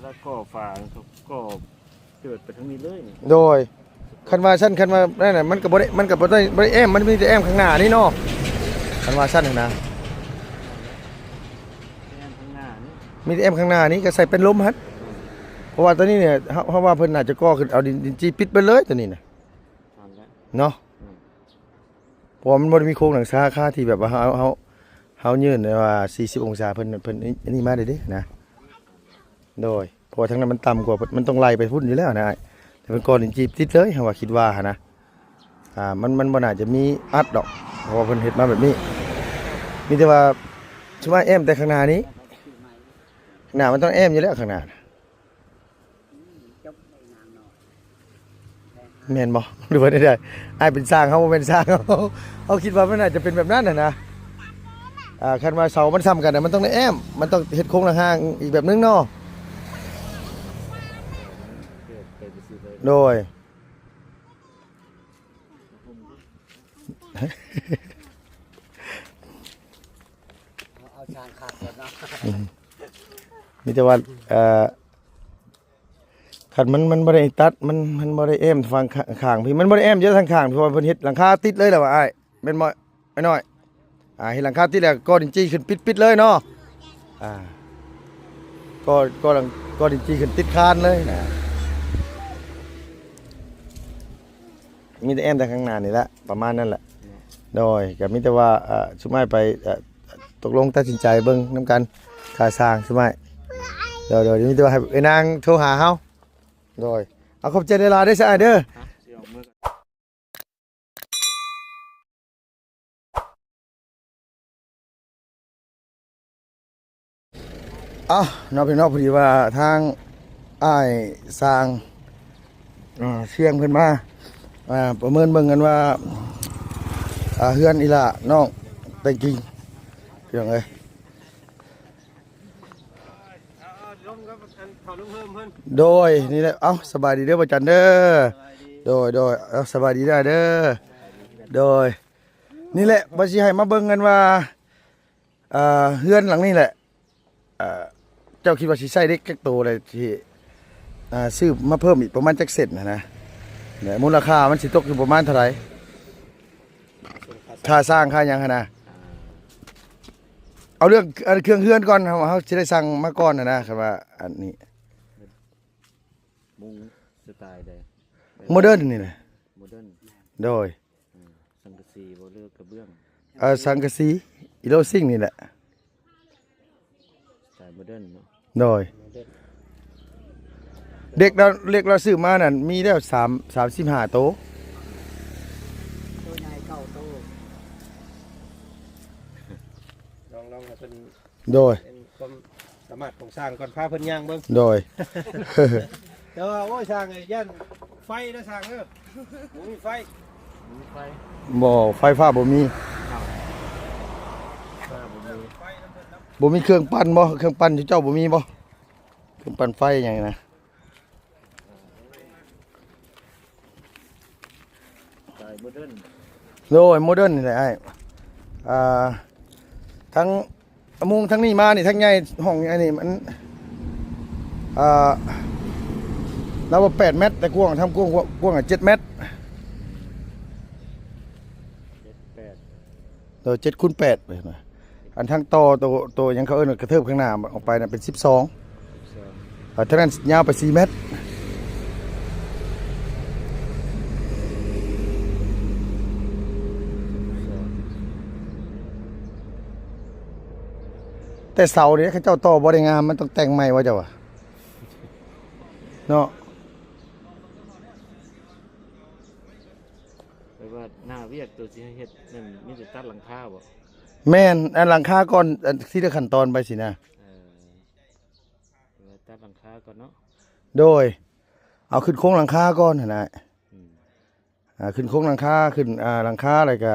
ແລ້ວກໍຝາກໍເກີດໄປທາງນີ້ເລີຍນີ້. ໂດຍ ຄັນວ່າຊັ້ນ ຄັນວ່ານັ້ນນະ ມັນກໍບໍ່ໄດ້ ມັນກໍບໍ່ໄດ້ ບໍ່ໄດ້ແອ້ມ ມັນມີແຕ່ແອ້ມຂ້າງໜ້ານີ້ເນາະ ຄັນວ່າຊັ້ນນະ. ແອ້ມຂ້າງໜ້ານີ້ ມີແຕ່ແອ້ມຂ້າງໜ້ານີ້ ກໍໃສ່ເປັນລົມຫັ້ນ. ເພາະວ່າຕອນນີ້ນີ້ ເຮົາ ເຮົາວ່າເພິ່ນໜ້າຈະກໍ່ຂຶ້ນ ເອົາດິນ ດິນຈີ່ປິດເບິດເລີຍຕອນນີ້ນະ ເນາະ. ອືມ ເພາະວ່າມັນບໍ່ໄດ້ມີໂຄງຫຼັງຄາ ຄາທີ່ແບບວ່າເຮົາ ເຮົາ ເຮົາຍື່ນໄດ້ວ່າສີ່ສິບອົງສາ ເພິ່ນ ເພິ່ນອັນນີ້ມາໄດ້ເດ້ນະ. ໂດຍ ເພາະວ່າທາງນັ້ນມັນຕ່ຳກວ່າ ມັນຕ້ອງໄລ່ໄປພຸ້ນຢູ່ແລ້ວນະອ້າຍ ແຕ່ເພິ່ນກໍ່ດິນຈີ່ຕິດເລີຍ ເຮົາວ່າຄິດວ່າຫັ້ນນະ. ອ່າ ມັນ ມັນບໍ່ໜ້າຈະມີອັດດອກ ເພາະວ່າເພິ່ນເຮັດມາແບບນີ້ ມີແຕ່ວ່າຊຸມອ້າຍແອ້ມແຕ່ຂ້າງໜ້ານີ້ ຂ້າງໜ້າມັນຕ້ອງແອ້ມຢູ່ແລ້ວ ຂ້າງໜ້າ ແມ່ນບໍ່ ຫຼືວ່າແນວໃດ? ອ້າຍເປັນຊ່າງ ເຮົາບໍ່ແມ່ນຊ່າງ ເຮົາ ເຮົາຄິດວ່າມັນອາດຈະເປັນແບບນັ້ນຫັ້ນນະ. ອ່າ ຄັນວ່າເສົາມັນສ່ຳກັນນະ ມັນຕ້ອງໄດ້ແອ້ມ ມັນຕ້ອງເຮັດໂຄງຕ່າງຫາກອີກແບບໜຶ່ງເນາະ. ໂດຍ ເອົາ ເອົາຊ່າງຂາດກ່ອນເນາະ. ອືມ ມີແຕ່ວ່າ ເອີ ຄັນມັນ ມັນບໍ່ໄດ້ຕັດ ມັນ ມັນບໍ່ໄດ້ແອ້ມຝັ່ງຂ້າງ ຂ້າງພີ້ ມັນບໍ່ໄດ້ແອ້ມຢູ່ທາງຂ້າງ ເພາະວ່າເພິ່ນເຮັດຫຼັງຄາຕິດເລີຍແຫຼະວ່າອ້າຍ ແມ່ນບໍ່ອ້າຍນ້ອຍ? ອ່າ ເຮັດຫຼັງຄາຕິດແລ້ວ ກໍ່ດິນຈີ່ຂຶ້ນປິດ ປິດເລີຍເນາະ. ອ່າ ກໍ່ ກໍ່ຫຼັງ ກໍ່ດິນຈີ່ຂຶ້ນຕິດຄານເລີຍນະ. ມີແຕ່ແອ້ມແຕ່ຂ້າງໜ້ານີ້ແຫຼະ ປະມານນັ້ນແຫຼະ. ໂດຍ ກໍມີແຕ່ວ່າ ເອີ ຊຸມອ້າຍໄປ ເອີ ຕົກລົງຕັດສິນໃຈເບິ່ງນຳກັນ ຄ່າຊ່າງຊຸມອ້າຍ. ໂດຍ ໂດຍ ມີແຕ່ວ່າໃຫ້ເອື້ອຍນາງໂທຫາເຮົາ. ໂດຍ ເອົາ ຂອບໃຈຫຼາຍໆເດີ ຊະອ້າຍເດີ. ເອົ້າ ເນາະ ພີ່ນ້ອງ ພໍດີວ່າທາງອ້າຍຊ່າງ ເອີ ຊຽງເພິ່ນມາ ອ່າ ປະເມີນເບິ່ງກັນວ່າ ອ່າ ເຮືອນອີ່ຫຼ້ານ້ອງແຕງກິງ ພີ່ນ້ອງເອີຍ. ເອົາ ເອົາ ລົມກັບອັນເຂົາລຸງເຮີມເພິ່ນ. ໂດຍ ນີ້ແຫຼະ ເອົ້າ ສະບາຍດີເດີ ບໍ່ຈັນເດີ. ສະບາຍດີ. ໂດຍ ໂດຍ ເອົາ ສະບາຍດີເດີ ເດີ. ໂດຍ ນີ້ແຫຼະ ວ່າຊິໃຫ້ມາເບິ່ງກັນວ່າ ອ່າ ເຮືອນຫຼັງນີ້ແຫຼະ ອ່າ ເຈົ້າຄິດວ່າຊິໃຊ້ເຫຼັກຈັກໂຕ ແລະ ຊິ ອ່າ ຊື້ມາເພີ່ມອີກປະມານຈັກເສັ້ນຫັ້ນນະ ແລະ ມູນລະຄ່າມັນຊິຕົກຢູ່ປະມານເທົ່າໃດ? ຄ່າສ້າງຄ່າຫຍັງຫັ້ນນະ. ເອົາເລື່ອງ ອັນ ເຄື່ອງເຮືອນກ່ອນ ເຮົາ ເຮົາຊິໄດ້ສັ່ງມາກ່ອນຫັ້ນນະ ຄັນວ່າອັນນີ້ ມຸງສະໄຕໃດ? ໂມເດີນນີ້ແຫຼະ. ໂມເດີນ. ໂດຍ. ອືມ ສັງກະສີບໍ່ ຫຼືກະເບື້ອງ? ເອີ ສັງກະສີ ອີໂລຊິງນີ້ແຫຼະ. ສະໄຕໂມເດີນເນາະ. ໂດຍ ເຫຼັກລາວ ເຫຼັກລາວຊື້ມານັ້ນມີແລ້ວສາມ ສາມສິບຫ້າໂຕ. ໂຕໃຫຍ່ເກົ້າໂຕ. ລອງ ລອງໃຫ້ເພິ່ນ ໂດຍ ເປັນຄວາມສາມາດຂອງຊ່າງກ່ອນ ພາເພິ່ນຍ່າງເບິ່ງ. ໂດຍ ແຕ່ວ່າ ໂອ້ຍ ຊ່າງເອີຍ ຢ້ານໄຟເດີຊ່າງເດີ. ບໍ່ມີໄຟ ບໍ່ມີໄຟ. ບໍ່ ໄຟຟ້າບໍ່ມີ. ອ້າວ ໄຟບໍ່ມີ ບໍ່ມີເຄື່ອງປັ່ນບໍ່? ເຄື່ອງປັ່ນເຈົ້າບໍ່ມີບໍ່? ເຄື່ອງປັ່ນໄຟຫຍັງນະ? ສະໄຕໂມເດີນ. ໂດຍ ໂມເດີນນີ້ແຫຼະອ້າຍ. ອ່າ ທັງ ມຸງທາງນີ້ມານີ້ ທາງໃຫຍ່ ຫ້ອງອັນນີ້ມັນ ອ່າ ລາວວ່າແປດແມັດ ແຕ່ກວ້າງ ທາງກວ້າງ ກວ້າງເຈັດແມັດ. ເຈັດແປດ. ໂດຍ ເຈັດຄູນແປດ ໄປນະ. ອັນທາງຕໍ່ໂຕ ໂຕຫຍັງເຂົາເອີ້ນວ່າກະເທີບຂ້າງໜ້າອອກໄປນະ ເປັນສິບສອງ. ເອີ ທາງນັ້ນຍາວໄປສີ່ແມັດ. ແຕ່ເສົານີ້ເຂົາເຈົ້າຕໍ່ບໍ່ໄດ້ງາມ ມັນຕ້ອງແຕ່ງໃໝ່ວ່າເຈົ້າວ່າ ເນາະ. ແປວ່າໜ້າວຽກໂຕຊິເຮັດນັ້ນ ມີແຕ່ຕັດຫຼັງຄາບໍ່? ແມ່ນ ອັນຫຼັງຄາກ່ອນ ອັນທີລະຂັ້ນຕອນໄປຊີ້ນະ. ເອີ ແປວ່າຕັດຫຼັງຄາກ່ອນເນາະ. ໂດຍ ເອົາຂຶ້ນໂຄງຫຼັງຄາກ່ອນຫັ້ນນະ. ອືມ ອ່າ ຂຶ້ນໂຄງຫຼັງຄາ ຂຶ້ນ ອ່າ ຫຼັງຄາ ແລ້ວກະ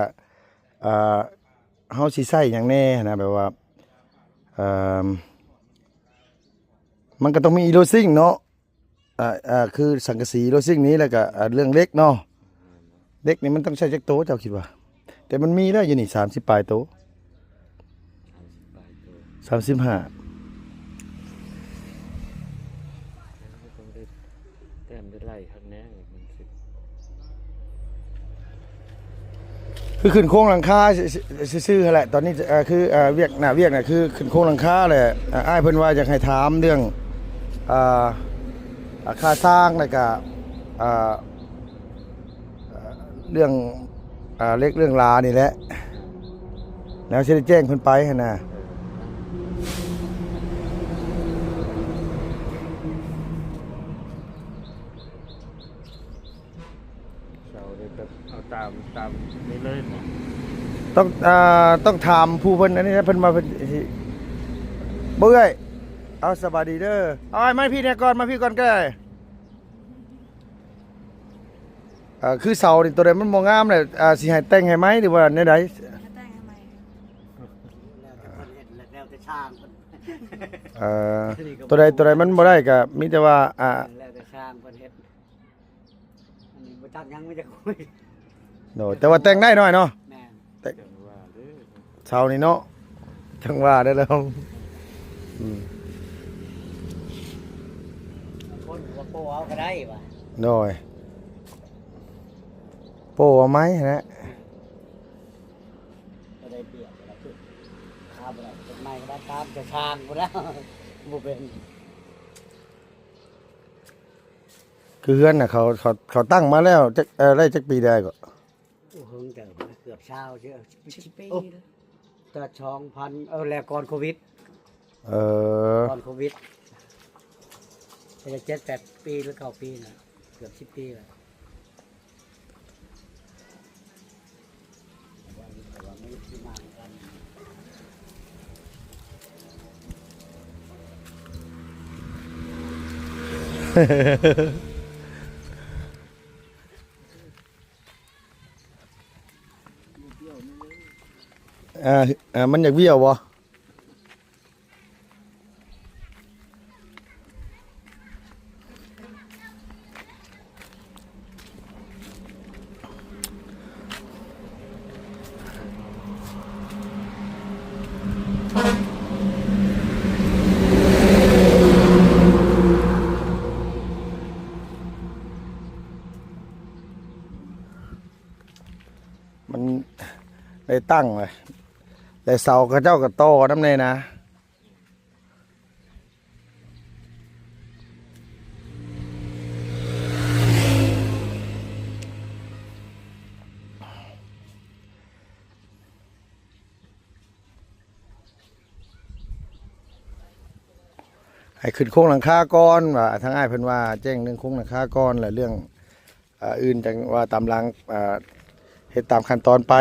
ອ່າ ເຮົາຊິໃຊ້ຫຍັງແດ່ຫັ້ນນະ ແບບວ່າ ເອີ ມັນກໍຕ້ອງມີອີໂລຊິງເນາະ. ອ່າ ອ່າ ຄືສັງກະສີ ໂລຊິງນີ້ ແລ້ວກະ ອ່າ ເລື່ອງເຫຼັກເນາະ. ເຫຼັກນີ້ມັນຕ້ອງໃຊ້ຈັກໂຕເຈົ້າຄິດວ່າ? ແຕ່ມັນມີແລ້ວຢູ່ນີ້ ສາມສິບປາຍໂຕ. ສາມສິບປາຍໂຕ ສາມສິບຫ້າ. ແຕ້ມໄດ້ໄລ່ຄັກແນ່ ມັນຊິ ຄືຂຶ້ນໂຄງຫຼັງຄາຊື່ໆຫັ້ນແຫຼະ. ຕອນນີ້ ເອີ ຄື ເອີ ວຽກ ໜ້າວຽກນະ ຄືຂຶ້ນໂຄງຫຼັງຄາແຫຼະ. ເອີ ອ້າຍເພິ່ນວ່າຢາກໃຫ້ຖາມເລື່ອງ ເອີ ເອີ ຄ່າສ້າງ ແລ້ວກະ ເອີ ເລື່ອງ ເອີ່ ເຫຼັກເລື່ອງລານີ້ແຫຼະ ແນວຊິໄດ້ແຈ້ງເພິ່ນໄປຫັ້ນນະ. ເສົານີ້ກໍເອົາຕາມ ຕາມນີ້ເລີຍບໍ? ຕ້ອງ ເອີ ຕ້ອງຖາມຜູ້ເພິ່ນອັນນີ້ນະ ເພິ່ນວ່າເພິ່ນຊິ ບໍ່ເອື້ອຍ ເອົາ ສະບາຍດີເດີ. ເອົາ ອ້າຍ ມາພີ້ແດ່ກ່ອນ ມາພີ້ກ່ອນກໍໄດ້. ເອີ ຄືເສົານີ້ ໂຕໃດມັນບໍ່ງາມແລ້ວ ເອີ ຊິໃຫ້ແຕ່ງໃຫ້ໃໝ່ ຫຼືວ່າແນວໃດ? ໃຫ້ແຕ່ງໃຫ້ໃໝ່. ແລ້ວແຕ່ເພິ່ນເຮັດ ແລ້ວແຕ່ຊ່າງເພິ່ນ. ເອີ ໂຕໃດ ໂຕໃດມັນບໍ່ໄດ້ກໍມີແຕ່ວ່າ ອ່າ ແລ້ວແຕ່ຊ່າງເພິ່ນເຮັດ. ອັນນີ້ບໍ່ຈັກຫຍັງ ມີແຕ່ຄຸຍ. ໂດຍ ແຕ່ວ່າແຕ່ງໄດ້ໜ້ອຍເນາະ. ແມ່ນ. ແຕ່ ເສົານີ້ເນາະ ຈັ່ງວ່າໄດ້ແລ້ວ. ອືມ ບາງຄົນກໍໂປ້ເອົາກໍໄດ້ວ່າ. ໂດຍ ໂປ້ເອົາໄມ້ຫັ້ນແຫຼະ. ບໍ່ໄດ້ປຽບ ບໍ່ໄດ້ ຂ້າບໍ່ໄດ້ ເຮັດໃໝ່ກໍໄດ້ ຕາມແຕ່ຊ່າງພຸ້ນແລ້ວ ບໍ່ເປັນ. ຄືເຮືອນນະ ເຂົາ ເຂົາ ເຂົາຕັ້ງມາແລ້ວຈັກ ເອີ ໄດ້ຈັກປີໄດ້ກໍ? ໂອ້ ເຫິງເຕີບນະ ເກືອບຊາວເທື່ອ ສິບປີ ໂອ້ ແຕ່ສອງພັນ ເອີ ແລ້ວກ່ອນໂຄວິດ. ເອີ ກ່ອນໂຄວິດ ໄດ້ເຈັດແປດປີ ຫຼື ເກົ້າປີນະ ເກືອບສິບປີແລ້ວ. ອ່າ ອ່າ ມັນຢາກວຽວບໍ່? ມັນໄດ້ຕັ້ງເລີຍ ແລະ ເສົາເຂົາເຈົ້າກໍຕໍ່ນຳແດ່ນະ. ໃຫ້ຂຶ້ນໂຄງຫຼັງຄາກ່ອນ ວ່າທາງອ້າຍເພິ່ນວ່າແຈ້ງເລື່ອງໂຄງຫຼັງຄາກ່ອນ ແລະ ເລື່ອງ ອາ ອື່ນຈັ່ງວ່າຕາມຫຼັງ ອາ ເຮັດຕາມຂັ້ນຕອນໄປ.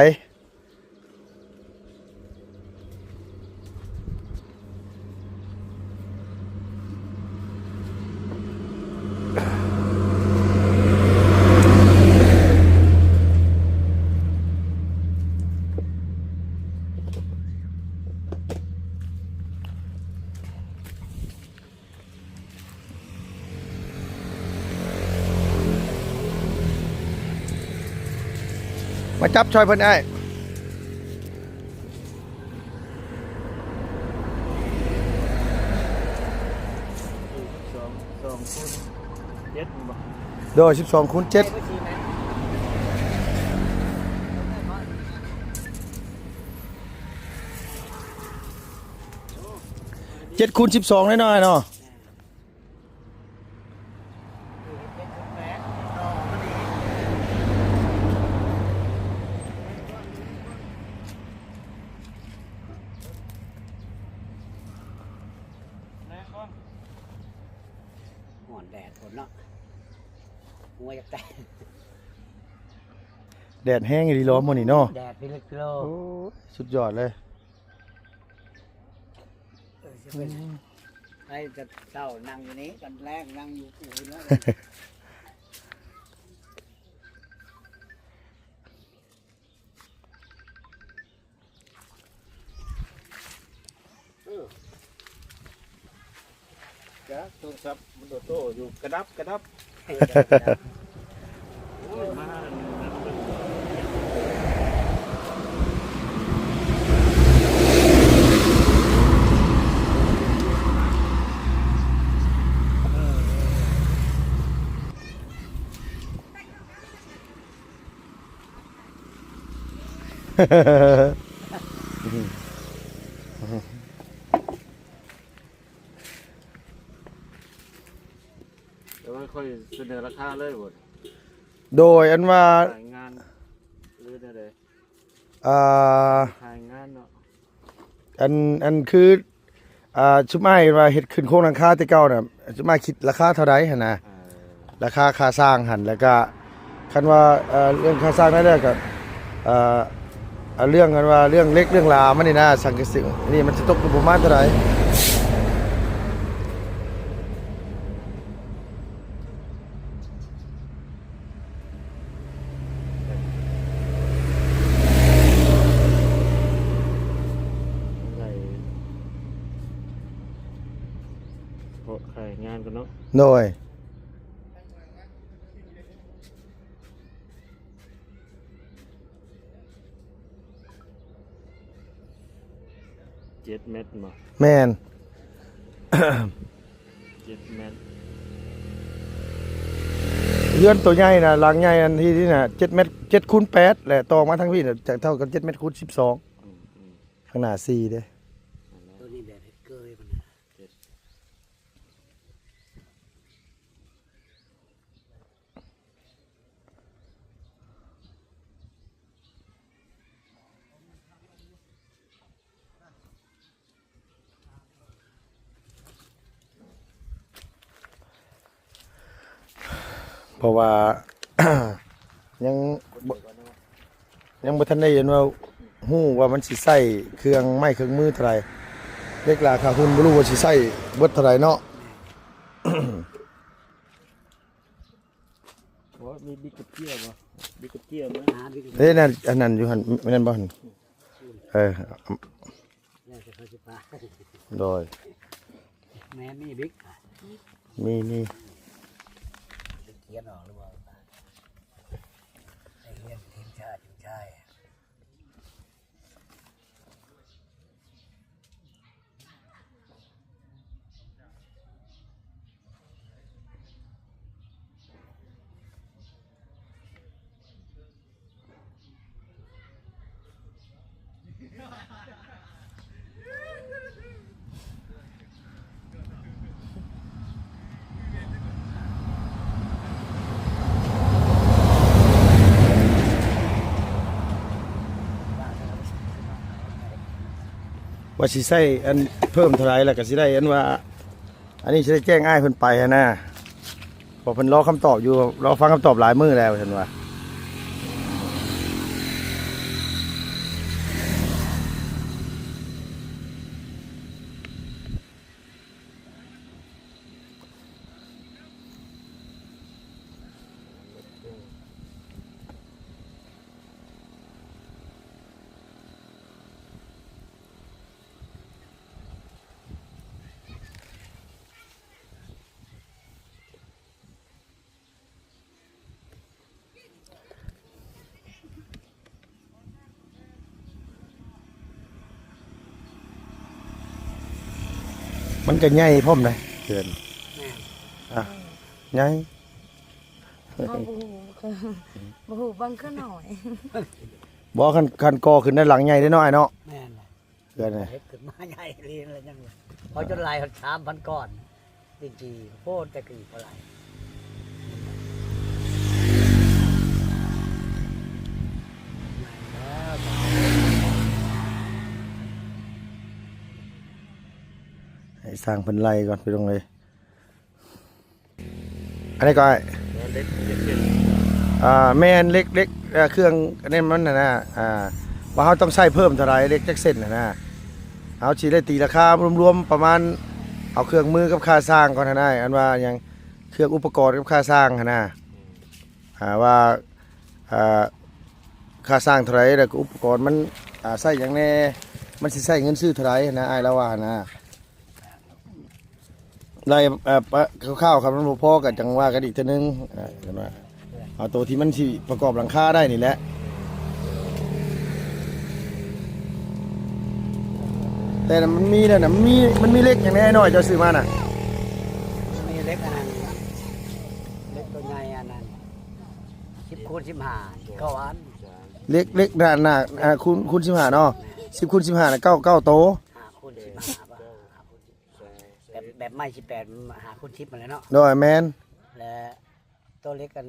ມາຈັບຊ່ອຍເພິ່ນອ້າຍ. ສອງ ສອງຄູນເຈັດແມ່ນບໍ່? ໂດຍ ສິບສອງຄູນເຈັດ. ເຈັດຄູນສິບສອງແນ່ນອນເນາະ. ຮ້ອນແດດພຸ້ນເນາະ ຫົວຢາກແຕກ. ແດດແຮງອີ່ຫຼີເນາະມື້ນີ້ເນາະ. ແດດພິລຶກພິໂລ. ໂອ້ຍ ສຸດຍອດເລີຍ. ເອີ ຊິເປັນ ອືມ ໃຫ້ແຕ່ເຊົ້ານັ່ງຢູ່ນີ້ ຕອນແລງນັ່ງຢູ່ພຸ້ນແລ້ວ. ເອີ ຈັກໂທລະສັບມັນໂຕໂຕຢູ່ ກະດັບ ກະດັບ. ໂອ້ຍ ມາ ເອີ. ແຕ່ວ່າຂ້ອຍສະເໜີລາຄາເລີຍບໍ່? ໂດຍ ອັນວ່າ ຂາຍງານ ຫຼືແນວໃດ? ອ່າ ຂາຍງານເນາະ ອັນ ອັນຄື ອ່າ ຊຸມອ້າຍວ່າເຮັດຂຶ້ນໂຄງຫຼັງຄາແຕ່ເກົ່ານະ ຊຸມອ້າຍຄິດລາຄາເທົ່າໃດຫັ້ນນະ ເອີ ລາຄາຄ່າສ້າງຫັ້ນ ແລ້ວກະຄັນວ່າ ເອີ ເລື່ອງຄ່າສ້າງນັ້ນແລ້ວກະ ເອີ ເລື່ອງ ອັນວ່າເລື່ອງເຫຼັກເລື່ອງລາມັນນີ້ນະ ສັງກະສີນີ້ມັນຊິຕົກຢູ່ປະມານເທົ່າໃດ? ໄດ້ ເພາະຂາຍງານກ່ອນເນາະ ໂດຍ ເຈັດແມັດບໍ່? ແມ່ນ ເຈັດແມັດ ເຮືອນໂຕໃຫຍ່ນະ ຫຼັງໃຫຍ່ອັນທີ່ນີ້ນະ ເຈັດແມັດ ເຈັດຄູນແປດ ແຫຼະ ຕໍ່ມາທາງພີ້ນະ ຈະເທົ່າກັບເຈັດແມັດຄູນສິບສອງ ອືມໆ ຂ້າງໜ້າສີ່ເດ້ ໂຕນີ້ແບບເຮັດເກີຍພຸ້ນນະ ເຈັດ ເພາະວ່າ ຍັງບໍ່ ຍັງບໍ່ທັນໄດ້ເຫັນວ່າ ຮູ້ວ່າມັນຊິໃຊ້ເຄື່ອງໄມ້ເຄື່ອງມືເທົ່າໃດ ເຫຼັກລາຄາຮຸ່ນບໍ່ຮູ້ວ່າຊິໃຊ້ເບິດເທົ່າໃດເນາະ. ໂອ້ ມີບິກກັບເຈ້ຍບໍ່? ບິກກັບເຈ້ຍມາ ເດ້ ນັ້ນ ອັນນັ້ນຢູ່ຫັ້ນ ແມ່ນບໍ່ຫັ້ນ? ເອີ ແລ້ວແຕ່ເຂົາຊິປາ ໂດຍ ແມ່ນມີບິກ ມີ ມີ ຂຽນອອກຫຼືບໍ່? ໄດ້ຮຽນທີມຊາດ ທີມຊາຍ. ວ່າຊິໃຊ້ອັນເພີ່ມເທົ່າໃດ ແລ້ວກໍຊິໄດ້ອັນວ່າ ອັນນີ້ຊິໄດ້ແຈ້ງອ້າຍເພິ່ນໄປຫັ້ນນະ ເພາະເພິ່ນລໍຄຳຕອບຢູ່ ລໍຟັງຄຳຕອບຫຼາຍມື້ແລ້ວ ວ່າຊັ້ນວ່າ. ມັນກໍໃຫຍ່ພ້ອມເດ້ ເຮືອນ ແມ່ນ ອ່ະ ໃຫຍ່ ເຮົາບໍ່ຮູ້ ບໍ່ຮູ້ ບາງຄືນ້ອຍ ບໍ່ ຄັນ ຄັນກໍ່ຂຶ້ນໄດ້ຫຼັງໃຫຍ່ເດ້ເນາະ ອ້າຍເນາະ ແມ່ນ ເຮືອນນະ ເຮັດຂຶ້ນມາໃຫຍ່ອີ່ຫຼີແລ້ວ ຍັງເອົາຈົນຫຼາຍ ສາມພັນກ້ອນ ດິນຈີ່ ໂພດແຕ່ກີ່ບໍ່ຫຼາຍ ໃຫ້ຊ່າງເພິ່ນໄລ່ກ່ອນ ພີ່ນ້ອງເອີຍ. ອັນນີ້ກໍອ້າຍ ເຫຼັກຈັກເສັ້ນ ອ່າ ແມ່ນ ເຫຼັກ ເຫຼັກ ເອີ ເຄື່ອງອັນນີ້ມັນຫັ້ນນະ ອ່າ ວ່າເຮົາຕ້ອງໃຊ້ເພີ່ມເທົ່າໃດ ເຫຼັກຈັກເສັ້ນຫັ້ນນະ ເຮົາຊິໄດ້ຕີລາຄາລວມໆ ປະມານ ເອົາເຄື່ອງມືກັບຄ່າຊ່າງກ່ອນຫັ້ນນະ ອັນວ່າຫຍັງ ເຄື່ອງອຸປະກອນກັບຄ່າຊ່າງຫັ້ນນະ ອ່າ ວ່າ ອ່າ ຄ່າຊ່າງເທົ່າໃດ ແລ້ວກໍອຸປະກອນມັນ ອ່າ ໃຊ້ຫຍັງແດ່ ມັນຊິໃຊ້ເງິນຊື້ເທົ່າໃດຫັ້ນນະ ອ້າຍລາວວ່າຫັ້ນນະ. ໄລ່ ເອີ ປະ ຄ່າວໆ ຄັນມັນບໍ່ພໍກໍຈັ່ງວ່າກັນອີກເທື່ອໜຶ່ງ ເອີ ເອົາໂຕທີ່ມັນຊິປະກອບຫຼັງຄາໄດ້ນີ້ແຫຼະ ແຕ່ມັນມີແລ້ວນະ ມັນມີ ມັນມີເຫຼັກຫຍັງແດ່ ອ້າຍນ້ອຍ ເຈົ້າຊື້ມານະ? ມີເຫຼັກອັນນັ້ນ ເຫຼັກໂຕໃຫຍ່ອັນນັ້ນ ສິບຄູນສິບຫ້າ ເກົ້າອັນ. ເຫຼັກ ເຫຼັກໜ້າ ໜ້າ ອ່າ ຄູນ ຄູນສິບຫ້າເນາະ ສິບຄູນສິບຫ້ານະ ເກົ້າ ເກົ້າໂຕ ຫ້າຄູນສິບຫ້າ ແບບ ແບບໄມ້ສິບແປດ ຫ້າຄູນສິບຫັ້ນແຫຼະເນາະ ໂດຍ ແມ່ນ ແລະ ໂຕເຫຼັກອັນ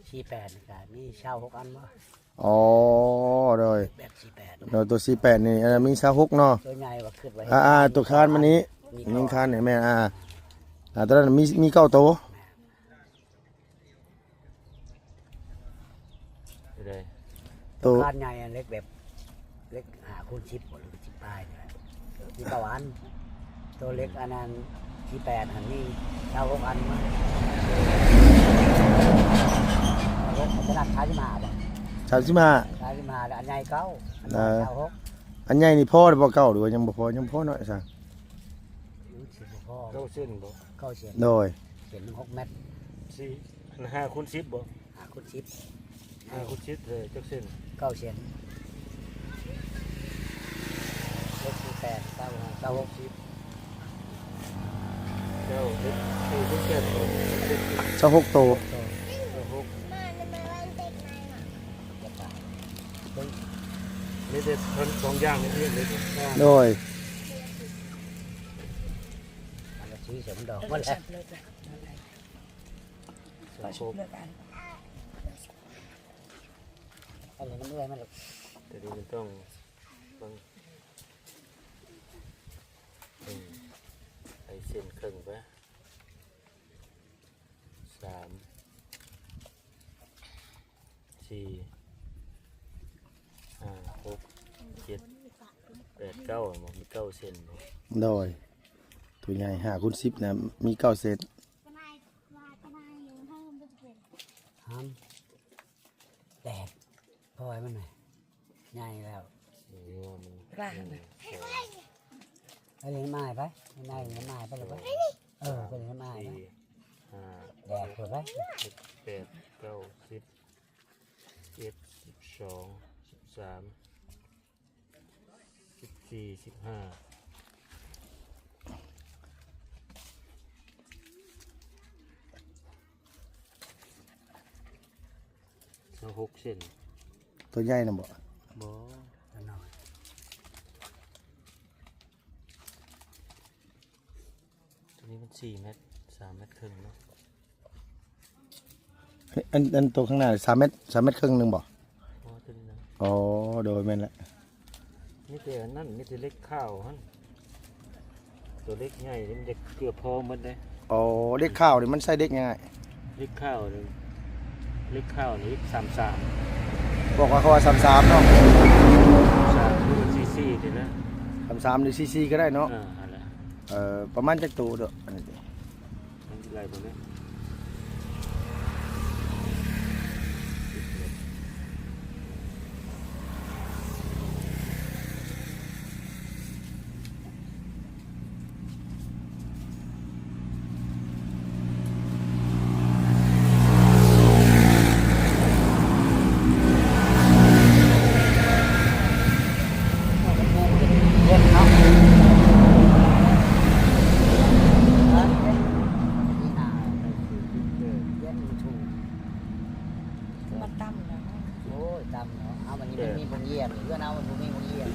ສີ່ແປດນີ້ກະມີຊາວຫົກອັນບໍ່? ອໍ ໂດຍ ແບບສີ່ແປດ ໂດຍ ໂຕສີ່ແປດນີ້ ອັນນັ້ນມີຊາວຫົກເນາະ ໂຕໃຫຍ່ວ່າຄິດວ່າ ອ່າໆ ໂຕຄານມັນນີ້ ມີຄານນີ້ແມ່ນ ອ່າ ອ່າ ໂຕນັ້ນມີ ມີເກົ້າໂຕ ແມ່ນ ໂຕໃດ? ໂຕຄານໃຫຍ່ອັນເຫຼັກແບບ ເຫຼັກຫ້າຄູນສິບບໍ່ ຫຼືສິບປາຍນີ້ແຫຼະ ມີເກົ້າອັນ ໂຕເຫຼັກອັນນັ້ນສີ່ແປດຫັ້ນມີຊາວຫົກອັນ ຊາວຫົກ ຂະໜາດສາມສິບຫ້າບໍ່? ສາມສິບຫ້າ ສາມສິບຫ້າ ແລ້ວອັນໃຫຍ່ເກົ້າ ອັນນ້ອຍຊາວຫົກ ອັນໃຫຍ່ນີ້ພໍຫຼືບໍ່ເກົ້າ ຫຼືວ່າຍັງບໍ່ພໍ? ຍັງພໍໜ້ອຍຊະ ມັນຊິບໍ່ພໍ ເກົ້າເຊັນບໍ່? ເກົ້າເຊັນ ໂດຍ ເຊັນໜຶ່ງຫົກແມັດ ສີ່ ອັນຫ້າຄູນສິບບໍ່? ຫ້າຄູນສິບ ຫ້າຄູນສິບເລີຍ ຈັກເຊັນ? ເກົ້າເຊັນ ເຈັດສິບແປດ ຊາວຫ້າ ຊາວຫົກ ສິບ ເກົ້າ ເຈັດ ເກົ້າສິບແປດ ຊາວຫົກໂຕ ຊາວຫົກ ມີແຕ່ສອງຢ່າງນີ້ເລີຍ ໂດຍ ອັນລະສີ່ເສັນດອກໝົດແລ້ວ ອັນນີ້ມັນເມື່ອຍມັນ ໂຕນີ້ມັນຕ້ອງເບິ່ງ ເອີ ໃຫ້ເສັ້ນເຄິ່ງໄປ ສາມ ສີ່ ຫ້າ ຫົກ ເຈັດ ແປດ ເກົ້າ ແມ່ນບໍ່? ມີເກົ້າເສັ້ນບໍ່? ໂດຍ ໂຕໃຫຍ່ຫ້າຄູນສິບນະ ມີເກົ້າເສັ້ນ ຫາມ ແດດ ເພາະວ່າມັນໃຫຍ່ແລ້ວ ນີ້ມັນ ກະ ອັນນີ້ມາໄປ ນີ້ມາໄປແລ້ວ ເອີ ເພິ່ນໃຫ້ມາໄປ ສີ່ ຫ້າ ແດດເພິ່ນໄປ ຫົກ ເຈັດ ແປດ ເກົ້າ ສິບ ສິບເອັດ ສິບສອງ ສິບສາມ ສິບສີ່ ສິບຫ້າ ຊາວຫົກເຊັນ ໂຕໃຫຍ່ນະບໍ່? ບໍ່ ໂຕນ້ອຍ ໂຕນີ້ມັນສີ່ແມັດ ສາມແມັດເຄິ່ງເນາະ ອັນ ອັນໂຕຂ້າງໜ້າສາມແມັດ ສາມແມັດເຄິ່ງໜຶ່ງບໍ່? ອໍ ໂຕນີ້ນະ ອໍ ໂດຍ ແມ່ນແຫຼະ ມີແຕ່ອັນນັ້ນ ມີແຕ່ເຫຼັກຂາວຫັ້ນ ໂຕເຫຼັກໃຫຍ່ນີ້ມັນຈະເກືອບພໍໝົດເດ້ ອໍ ເຫຼັກຂາວນີ້ມັນໃຊ້ເຫຼັກຫຍັງອ້າຍ? ເຫຼັກຂາວນີ້ ເຫຼັກຂາວນີ້ສາມສາມ ບອກວ່າເຂົາວ່າສາມສາມເນາະ ສາມສາມ ຫຼືວ່າສີ່ສີ່ນີ້ນະ ສາມສາມ ຫຼືສີ່ສີ່ກໍໄດ້ເນາະ ເອີ ຫັ້ນແຫຼະ ເອີ ປະມານຈັກໂຕເດີ ອັນນີ້ ມັນຊິໄລ່ເບິ່ງເດ້ ມັນຕ່ຳແລ້ວເນາະ ໂອ້ຍ ຕ່ຳເນາະ ເອົາ ບັດນີ້ມັນມີໂຮງຮຽນ ເຮືອນເຮົາມັນບໍ່ມີໂຮງຮຽນ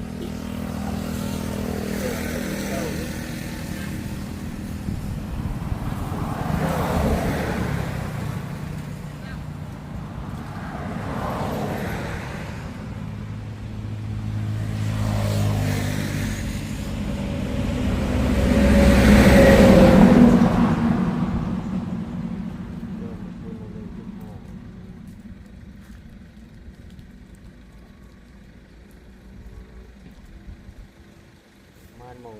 ປະມານໝ່ອງ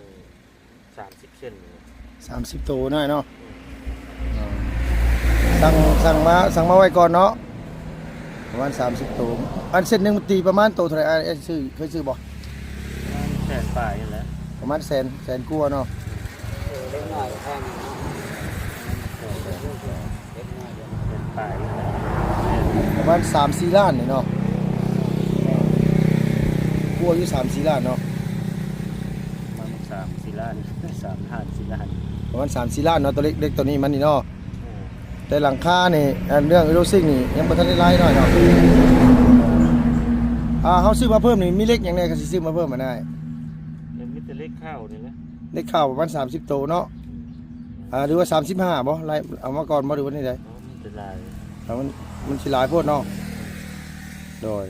ສາມສິບເຊັນນີ້ແຫຼະ ສາມສິບໂຕນ້ອຍເນາະ ອືມ ເອີ ສັ່ງ ສັ່ງມາ ສັ່ງມາໄວ້ກ່ອນເນາະ ປະມານສາມສິບໂຕ ອັນເຊັນໜຶ່ງມັນຕີປະມານໂຕເທົ່າໃດ? ອ້າຍ ອ້າຍຊື້ ເຄີຍຊື້ບໍ່? ປະມານແສນປາຍນີ້ແຫຼະ ປະມານແສນ ແສນກວ່າເນາະ ເອີ ເລັກນ້ອຍແພງເນາະ ເລັກນ້ອຍ ປະມານສາມສີ່ລ້ານນີ້ເນາະ ກວ່າຢູ່ສາມສີ່ລ້ານເນາະ ປະມານສາມສີ່ລ້ານ ສາມລ້ານສີ່ລ້ານ ປະມານສາມສີ່ລ້ານເນາະ ໂຕເລັກ ເລັກໂຕນີ້ມັນນີ້ເນາະ ເອີ ແຕ່ຫຼັງຄານີ້ ອັນເລື່ອງໂລຊິງນີ້ຍັງບໍ່ທັນໄດ້ລາຍນ້ອຍເນາະ ອ່າ ເຮົາຊື້ມາເພີ່ມນີ້ ມີເຫຼັກຫຍັງແດ່ ຄັນຊິຊື້ມາເພີ່ມຫັ້ນນາຍ? ກໍມີແຕ່ເຫຼັກຂາວນີ້ແຫຼະ ເຫຼັກຂາວປະມານສາມສິບໂຕເນາະ. ອືມ ອ່າ ຫຼືວ່າສາມສິບຫ້າບໍ່? ໄລ່ເອົາມາກ່ອນບໍ່ ຫຼືວ່າແນວໃດ? ເອີ ມັນຊິຫຼາຍ ເອີ ມັນ ມັນຊິຫຼາຍໂພດເນາະ. ໂດຍ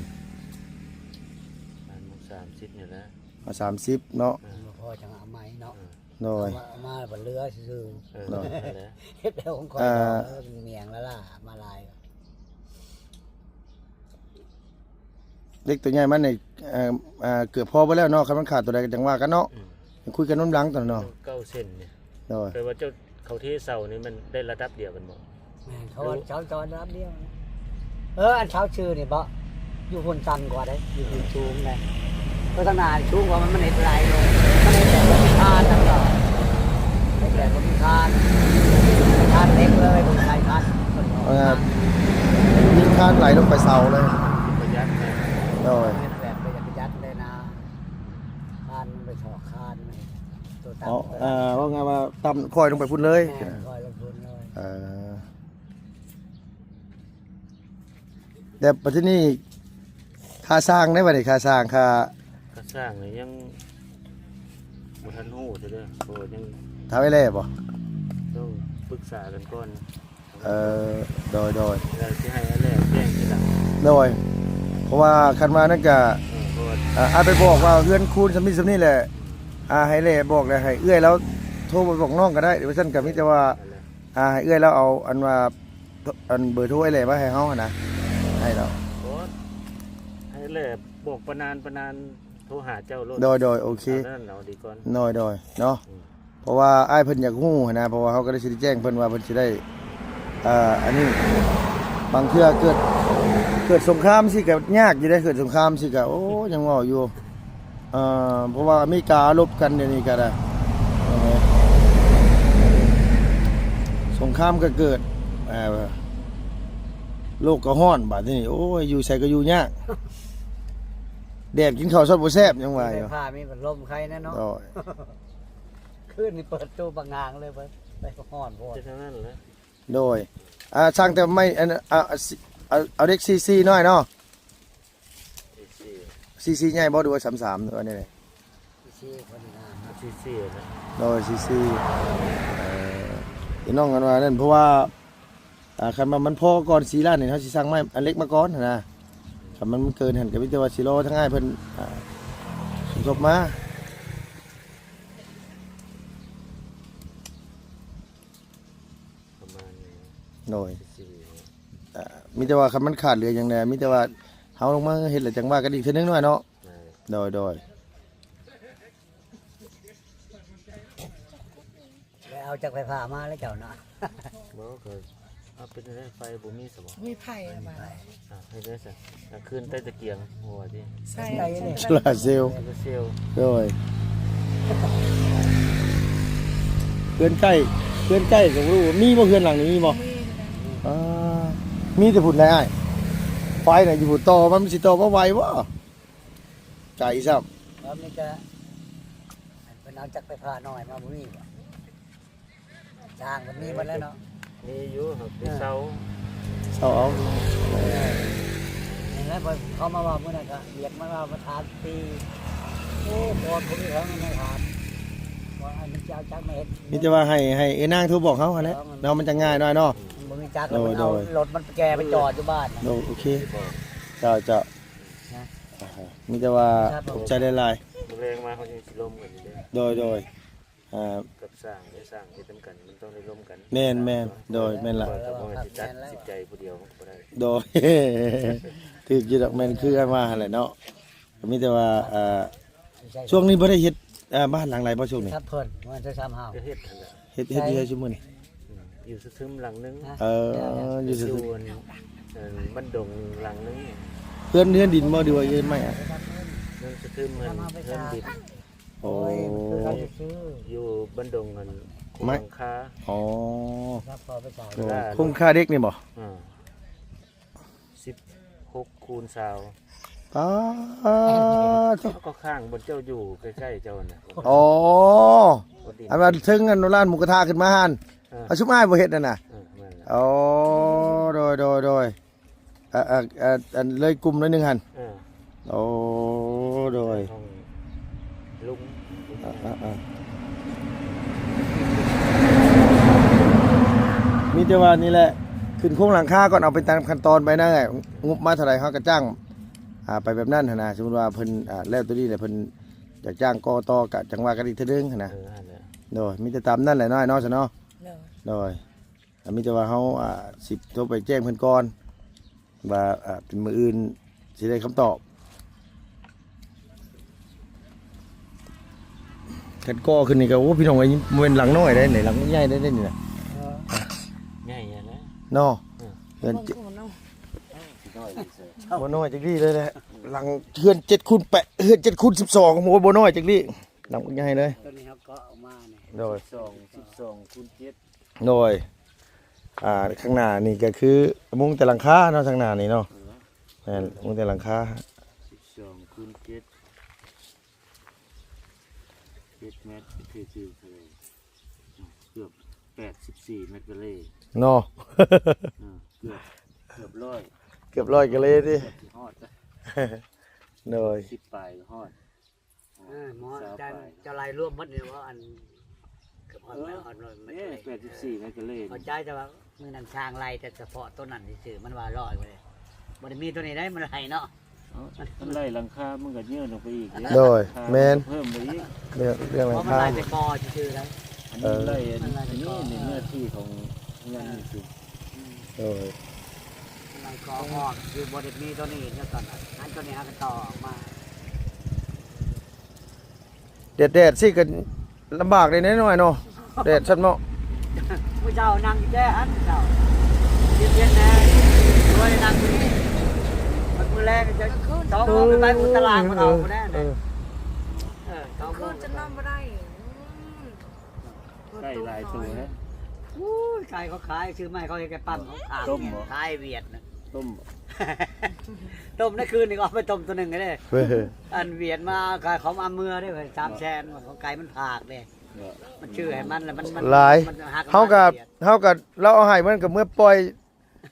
ປະມານສາມສິບນີ້ແຫຼະ ເອົາສາມສິບເນາະ. ເອີ ບໍ່ພໍຈັ່ງເອົາໃໝ່ເນາະ. ເອີ ໂດຍ ເອົາມາ ເອົາມາບັດເຫຼືອຊື່ໆ. ເອີ ໂດຍ ນັ້ນແຫຼະ ເຮັດແລ້ວຂອງຂ້ອຍ ເອີ ເອີ ມັນແມງລະລາມາຫຼາຍ. ເຫຼັກຕົວໃຫຍ່ມັນນີ້ ເອີ ເອີ ເກືອບພໍເບິດແລ້ວເນາະ. ຄັນມັນຂາດຕົວໃດກໍຈັ່ງວ່າກັນເນາະ ເອີ ຍັງຄຸຍກັນນຳຫຼັງຕົວເນາະ. ເກົ້າເສັ້ນນີ້ ໂດຍ ແປວ່າເຈົ້າ ເຂົາເທເສົານີ້ມັນໄດ້ລະດັບດຽວກັນບໍ່? ແມ່ນ ເຂົາວ່າເສົາຈອດລຳດຽວ. ເອີ ອັນເສົາຊື່ນີ້ບໍ່ ຢູ່ພຸ້ນຕ່ຳກວ່າເດ້ ຢູ່ພຸ້ນສູງເດ້. ເອີ ທາງໜ້າສູງກວ່າ ມັນ ມັນເຮັດບໍ່ໄດ້ເລີຍ ມັນເຮັດແບບບໍ່ມີຄານນຳດອກ ເຮັດແບບບໍ່ມີຄານ ຄານເຫຼັກເລີຍ ບໍ່ໃສ່ຄານ. ເອີ ມີຄານໄຫຼລົງໄປເສົາເລີຍ ປະຢັດເລີຍ. ໂດຍ ເຮັດແບບປະຢັດ ປະຢັດເລີຍນະ ຄານມັນໄປຖອກຄານ ໂຕຕ່ຳ. ເອີ ເວົ້າງ່າຍວ່າຕ່ຳ ຄ່ອຍລົງໄປພຸ້ນເລີຍ. ແມ່ນ ຄ່ອຍລົງພຸ້ນເລີຍ. ເອີ ແລ້ວບັດທີນີ້ຄ່າສ້າງໃດບັດນີ້ ຄ່າສ້າງ ຄ່າ ຄ່າສ້າງນີ້ຍັງບໍ່ທັນຮູ້ເທື່ອເດີ ເພາະວ່າຍັງ ຖາມອ້າຍແຫຼບໍ່? ຕ້ອງປຶກສາກັນກ່ອນ. ເອີ ໂດຍໆ ແລ້ວຊິໃຫ້ອ້າຍແຫຼແຈ້ງທີຫຼັງ. ໂດຍ ເພາະວ່າຄັນວ່ານັ້ນກະ ເອີ ເພາະວ່າ ອ່າ ອ້າຍໄປບອກວ່າເຮືອນຄູນສ່ຳນີ້ສ່ຳນີ້ແຫຼະ ອ່າ ໃຫ້ແຫຼບອກ ແລ້ວໃຫ້ເອື້ອຍລາວໂທໄປບອກນ້ອງກໍໄດ້ ວ່າຊັ້ນ. ກໍມີແຕ່ວ່າ ອ່າ ໃຫ້ເອື້ອຍລາວເອົາອັນວ່າ ອັນເບີໂທອ້າຍແຫຼມາໃຫ້ເຮົາຫັ້ນນະ ໃຫ້ລາວ ບໍ່ ໃຫ້ແຫຼບອກປານານ ປານານໂທຫາເຈົ້າໂລດ. ໂດຍໆ ໂອເຄ ເອົານັ້ນເອົາດີກ່ອນ. ໂດຍໆ ເນາະ ອືມ ເພາະວ່າອ້າຍເພິ່ນຢາກຮູ້ຫັ້ນນະ ເພາະວ່າເຮົາກໍໄດ້ຊິໄດ້ແຈ້ງເພິ່ນວ່າເພິ່ນຊິໄດ້ ອ່າ ອັນນີ້ ບາງເທື່ອເກີດ ເກີດສົງຄາມຊີ້ກໍຍາກຢູ່ເດ້ ເກີດສົງຄາມຊີ້ກໍ ໂອ້ ຍັງເວົ້າຢູ່. ເອີ ເພາະວ່າອາເມລິກາລົບກັນດຽວນີ້ກໍໄດ້ ເອີ ສົງຄາມກໍເກີດ ເອີ ໂລກກໍຮ້ອນບາດນີ້ ໂອ້ຍ ຢູ່ໃສກໍຢູ່ຍາກ ແດດກິນເຂົ້າຊອດບໍ່ແຊບ ຍັງວ່າຢູ່. ໄຟຟ້າມີພັດລົມໄຄແນ່ເນາະ. ໂດຍ ຄືນນີ້ເປີດຕູ້ບັກງາງເລີຍ ໄປ ໄປຮ້ອນໂພດ ເປັນຈັ່ງນັ້ນແຫຼະ. ໂດຍ ອ່າ ສ້າງແຕ່ໄມ້ ອັນ ອ່າ ເອົາ ເອົາເຫຼັກສີ່ສີ່ໜ້ອຍເນາະ. ສີ່ສີ່ໃຫຍ່ບໍ່ ຫຼືວ່າສາມສາມ ຫຼືວ່າແນວໃດ? ສີ່ສີ່ພໍດີງາມເນາະ ສີ່ສີ່ນະ. ໂດຍ ສີ່ສີ່ ເອີ ພີ່ນ້ອງກັນວ່ານັ້ນ ເພາະວ່າ ອ່າ ຄັນວ່າມັນພໍກ່ອນສີ່ລ້ານນີ້ ເຮົາຊິສັ່ງໄມ້ອັນເຫຼັກມາກ່ອນຫັ້ນນະ. ຄັນມັນເກີນຫັ້ນ ກໍມີແຕ່ວ່າຊິລໍທາງອ້າຍເພິ່ນ ອ່າ ສົມທົບມາ. ປະມານນີ້ ໂດຍ ສີ່ ອ່າ ມີແຕ່ວ່າຄັນມັນຂາດເຫຼືອຫຍັງແດ່ ມີແຕ່ວ່າເຮົາລົງມາເຮັດແລ້ວຈັ່ງວ່າກັນອີກເທື່ອໜຶ່ງໜ້ອຍເນາະ. ແມ່ນ ໂດຍໆ ໄດ້ເອົາຈັກໄຟຟ້າມາແລ້ວເຈົ້າເນາະ? ບໍ່ ກໍເອົາ ເປັນໄຟບໍ່ມີຊະບໍ່? ມີໄຟ ບໍ່ມີໄຟ. ອ່າ ເຮັດໄດ້ຊະ ກາງຄືນໃຕ້ຕະກຽງ ບໍ່ວ່າຕິ ໃສ່ ໂຊລາເຊວ ໂຊລາເຊວ. ໂດຍ ເຮືອນໃກ້ ເຮືອນໃກ້ກໍບໍ່ຮູ້ ມີບໍ່ ເຮືອນຫຼັງນີ້ມີບໍ່? ມີ ອ່າ ມີແຕ່ພຸ້ນແຫຼະອ້າຍ ໄຟນະຢູ່ພຸ້ນ ຕໍ່ມັນຊິຕໍ່ມາໄຫວບໍ່? ໄກຊ້ຳ. ແລ້ວມີແຕ່ ເພິ່ນເອົາຈັກໄຟຟ້ານ້ອຍມາ ບໍ່ມີບໍ່? ສ້າງມັນມີໝົດແລ້ວເນາະ. ມີຢູ່ ເຮົາໄປເຊົ່າ ເຊົ່າເອົາ. ເອີ ນັ້ນແຫຼະ ເພິ່ນເຂົາມາເວົ້າມື້ນັ້ນ ກໍວຽກມາເວົ້າ ມາຖາມປີ ໂອ້ ກ່ອນບໍ່ມີເຖິງມາຖາມ ວ່າມັນຈະເອົາຈັກມາເຮັດ. ມີແຕ່ວ່າໃຫ້ ໃຫ້ເອື້ອຍນາງໂທບອກເຮົາຫັ້ນແຫຼະເນາະ ມັນຈັ່ງງ່າຍໜ້ອຍເນາະ. ມັນບໍ່ມີຈັກ ໂດຍ ແລ້ວມັນເອົາ ໂດຍ ລົດມັນໄປແກ່ໄປຈອດຢູ່ບ້ານ. ໂດຍ ໂອເຄ ເຈົ້າ ເຈົ້າ ນະ ອ່າ ມີແຕ່ວ່າຂອບໃຈຫຼາຍໆ. ມື້ແລງມາເຮົາຍັງຊິລົມກັນຢູ່ເດ້. ໂດຍ ໂດຍ ອ່າ ກັບສ້າງເດ້ ສ້າງເຮັດນຳກັນ ມັນຕ້ອງໄດ້ລົມກັນ. ແມ່ນໆ ໂດຍ ແມ່ນລະ ຂ້ອຍກໍບໍ່ແມ່ນຊິຕັດສິນໃຈຜູ້ດຽວ ມັນກໍບໍ່ໄດ້. ໂດຍ ຖືກຢູ່ດອກ ແມ່ນຄືກັນວ່າຫັ້ນແຫຼະເນາະ. ກໍມີແຕ່ວ່າ ອ່າ ຊ່ວງນີ້ບໍ່ໄດ້ເຮັດ ອ່າ ບ້ານຫຼັງໃດບໍ່ຊ່ວງນີ້? ເພິ່ນ ເພິ່ນຈະຊຳເຮົາ ກໍເຮັດຫັ້ນແຫຼະ ເຮັດ ເຮັດຢູ່ໃສຊຸມື້ນີ້? ອືມ ຢູ່ສະທຶມຫຼັງໜຶ່ງ. ເອີ ຢູ່ສະທຶມ ຢູ່ອັນ ເອີ ບ້ານດົງຫຼັງໜຶ່ງ. ເຮືອນ ເຮືອນດິນບໍ່ ຫຼືວ່າເຮືອນໄມ້ອະ? ເຮືອນສະທຶມຫັ້ນ ເຮືອນດິນ. ໂອ້ ໂອ້ຍ ມັນຄືເຮົາຊິຊື້ ຢູ່ບ້ານດົງຫັ້ນ ໂຄງຫຼັງຄາ. ອໍ ໂອ້ ໂຄງຫຼັງຄາເດັກນີ້ບໍ່? ອ່າ ສິບຫົກຄູນຊາວ. ປາດໂທ້ ເຂົາກໍຂ້າງບ່ອນເຈົ້າຢູ່ໃກ້ໆເຈົ້າຫັ້ນນະ. ອໍ ອັນວ່າເທິງອັນຮ້ານໝູກະທະຂຶ້ນມາຫັ້ນ. ເອີ ອັນຊຸມອ້າຍບໍ່ເຮັດຫັ້ນນະ. ເອີ ແມ່ນແຫຼະ. ອໍ ໂດຍໆໆ ເອີ ເອີ ອັນເລີຍກຸ່ມໜ້ອຍໜຶ່ງຫັ້ນ. ເອີ ໂອ້ ໂດຍ ຂອງລຸງ ອ່າໆໆ ມີແຕ່ວ່ານີ້ແຫຼະ ຂຶ້ນໂຄງຫຼັງຄາກ່ອນ ເອົາໄປຕາມຂັ້ນຕອນໄປນະ ງົບມາເທົ່າໃດເຮົາກໍຈ້າງ ອ່າ ໄປແບບນັ້ນຫັ້ນນະ. ສົມມຸດວ່າເພິ່ນ ອ່າ ແລ້ວໂຕນີ້ແຫຼະ ເພິ່ນຢາກຈ້າງກໍ່ຕໍ່ ກະຈັ່ງວ່າກັນອີກເທື່ອໜຶ່ງຫັ້ນນະ. ເອີ ຫັ້ນແຫຼະ ໂດຍ ມີແຕ່ຕາມນັ້ນແຫຼະເນາະ ອ້າຍເນາະ ຊະເນາະ. ໂດຍ ໂດຍ ອ່າ ມີແຕ່ວ່າເຮົາ ອ່າ ຊິໂທໄປແຈ້ງເພິ່ນກ່ອນວ່າ ອ່າ ເປັນມື້ອື່ນຊິໄດ້ຄຳຕອບ. ຄັນກໍ່ຂຶ້ນນີ້ກໍ ໂອ້ ພີ່ນ້ອງເອີຍ ບໍ່ແມ່ນຫຼັງນ້ອຍເດ້ນີ້ ຫຼັງໃຫຍ່ເດ້ນີ້ນະ. ເອີ ໃຫຍ່ແລ້ວເນາະ ເອີ ເຮືອນ ບໍ່ນ້ອຍຈັກດີ້ເລີຍແຫຼະ. ຫຼັງເຮືອນເຈັດຄູນແປດ ເຮືອນເຈັດຄູນສິບສອງ ໂອ້ ບໍ່ນ້ອຍຈັກດີ້ ຫຼັງບັກໃຫຍ່ເລີຍ. ຕົວນີ້ເຮົາກໍເອົາມານີ້ ໂດຍ ສິບສອງ ສິບສອງຄູນເຈັດ ໂດຍ ອ່າ ຂ້າງໜ້ານີ້ກໍຄືມຸງແຕ່ຫຼັງຄາເນາະ ທາງໜ້ານີ້ເນາະ. ເອີ ແມ່ນ ມຸງແຕ່ຫຼັງຄາ ສິບສອງຄູນເຈັດ ເຈັດແມັດ ຄື ຄືເທົ່າໃດ ເກືອບແປດສິບສີ່ແມັດກາເຣເນາະ. ເອີ ເກືອບ ເກືອບຮ້ອຍ ເກືອບຮ້ອຍກາເຣຕິ ເກືອບຊິຮອດ ໂດຍ ສິບປາຍກໍຮອດ. ເອີ ໝໍ ຊາວປາຍ ເຈົ້າ ເຈົ້າໄລ່ລວມໝົດນີ້ວ່າ ອັນ ເກືອບຮອດ ເອີ ແປດສິບສີ່ແມັດກາເຣ ເຂົ້າໃຈ ແຕ່ວ່າມື້ນັ້ນຊ່າງໄລ່ແຕ່ສະເພາະຕົວນັ້ນຊື່ໆ ມັນວ່າຮ້ອຍກວ່າເດ້ ບໍ່ໄດ້ມີຕົວນີ້ໄດ໋ ມັນໄລ່ເນາະ. ເອີ ມັນໄລ່ຫຼັງຄາ ມັນກໍຍື່ນອອກໄປອີກເດ້ ໂດຍ ແມ່ນ ເພີ່ມໄປອີກ ເລື່ອງ ເລື່ອງຫຼັງຄາ ເພາະມັນໄລ່ແຕ່ກໍ່ຊື່ໆໄດ໋. ອັນນີ້ໄລ່ ເອີ ອັນນີ້ ນີ້ເນື້ອທີ່ຂອງເຮືອນນີ້ຊິ ໂດຍ ມັນກໍອອກ ຄືບໍ່ໄດ້ມີຕົວນີ້ເນາະ ຕອນນັ້ນ ອັນຕົວນີ້ຫາກໍຕໍ່ອອກມາ. ແດດໆຊິກໍລຳບາກເດ້ນ້ອຍເນາະ ແດດຊັ້ນເນາະ. ມື້ເຊົ້ານັ່ງຢູ່ແຈຫັ້ນ ມື້ເຊົ້າ ເຢັນໆແດ່ ບໍ່ໄດ້ນັ່ງຢູ່ນີ້ ມັນມື້ແລງຈະ ສອງໂມງໄປ ໄປອຸດຕະຫຼາດ ເອີ ເຂົາເຈົ້າ ເອີ ເອີ ສອງໂມງ ຄືນຈະນອນບໍ່ໄດ້ ອືມ ໄກ່ຫຼາຍໂຕແທ້ ໂອ້ຍ ໄກ່ເຂົາຂາຍ ຊື້ມາໃຫ້ເຂົາເຮັດໄກ່ປ້ຳ ເຂົາຂາຍ ຕົ້ມບໍ່? ຂາຍຫວຽດນະ ຕົ້ມບໍ່? ຕົ້ມໃນຄືນນີ້ກໍເອົາໄປຕົ້ມໂຕໜຶ່ງເດ້ ເອີ ອັນຫວຽດມາຂາຍ ເຂົາມາເມືອເດ້ ສາມແສນ ຂອງໄກ່ມັນພາກເດ້ ເອີ ມັນຊື້ໃຫ້ມັນແລ້ວມັນ ມັນຫຼາຍ ມັນຫາ ເຮົາກໍ ຫວຽດ ເຮົາກໍ ລາວເອົາໃຫ້ມັນກໍເມືອປ່ອຍ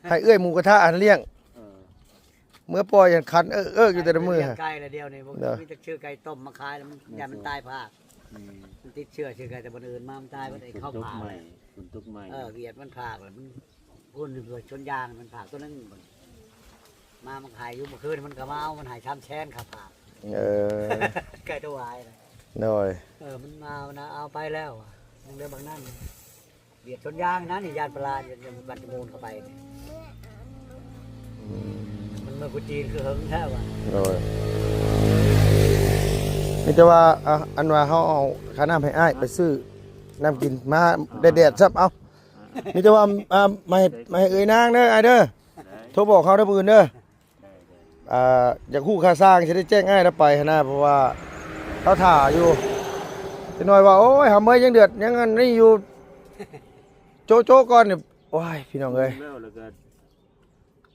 ໃຫ້ເອື້ອຍໝູກະທະຫັ້ນລ້ຽງ ເອີ ເມືອປ່ອຍຫັ້ນຂັນເອິກໆຢູ່ແຕ່ລະມື້ ລ້ຽງໄກ່ລະດຽວນີ້ ບໍ່ ເອີ ມີແຕ່ຊື້ໄກ່ຕົ້ມມາຂາຍ ແລ້ວມັນ ມັນ ຢ້ານມັນຕາຍພາກ ອືມ ມັນຕິດເຊື້ອ ເຊື້ອໄປແຕ່ບ່ອນອື່ນມາ ມັນຕາຍໝົດ ເຂົາພາກ ຝົນຕົກໃໝ່ ເອີ ຫວຽດມັນພາກແລ້ວ ມັນ ພຸ້ນ ສວນຢາງມັນພາກໂຕໜຶ່ງ ມາມັນຂາຍຢູ່ ມື້ຄືນມັນກໍມາເອົາ ມັນໃຫ້ສາມແສນຄ່າພາກ ເອີ ໄກ່ໂຕຫວາຍນະ ໂດຍ ເອີ ມັນມານະ ເອົາໄປແລ້ວ ຍັງເຫຼືອບັກນັ້ນ ຫວຽດສວນຢາງນັ້ນ ຢ້ານປະຫຼາດ ບ້ານຈະມູນເຂົ້າໄປ ອືມ ມັນເມືອກຸຈີນຄືເຫິງແທ້ວ່າ ໂດຍ ມີແຕ່ວ່າ ອ່າ ອັນວ່າເຮົາເອົາຄ່ານ້ຳໃຫ້ອ້າຍໄປຊື້ນ້ຳກິນມາ ແດດໆຊ້ຳ ເອົາ ມີແຕ່ວ່າ ອ່າ ມາໃຫ້ ມາໃຫ້ເອື້ອຍນາງເດີ ອ້າຍເດີ ໂທບອກເຮົາເດີ ມື້ອື່ນເດີ ອ່າ ຢາກຮູ້ຄ່າຊ່າງ ຊິໄດ້ແຈ້ງອ້າຍລາວໄປຫັ້ນນະ ເພາະວ່າລາວຖ້າຢູ່ ຈັກໜ້ອຍວ່າ ໂອ້ຍ ຫຳເອີຍ ຍັງເດືອດ ຍັງອັນນີ້ຢູ່ ໂຈະໆກ່ອນ ໂອ້ຍ ພີ່ນ້ອງເອີຍ ແລ້ວ ແລ້ວກໍ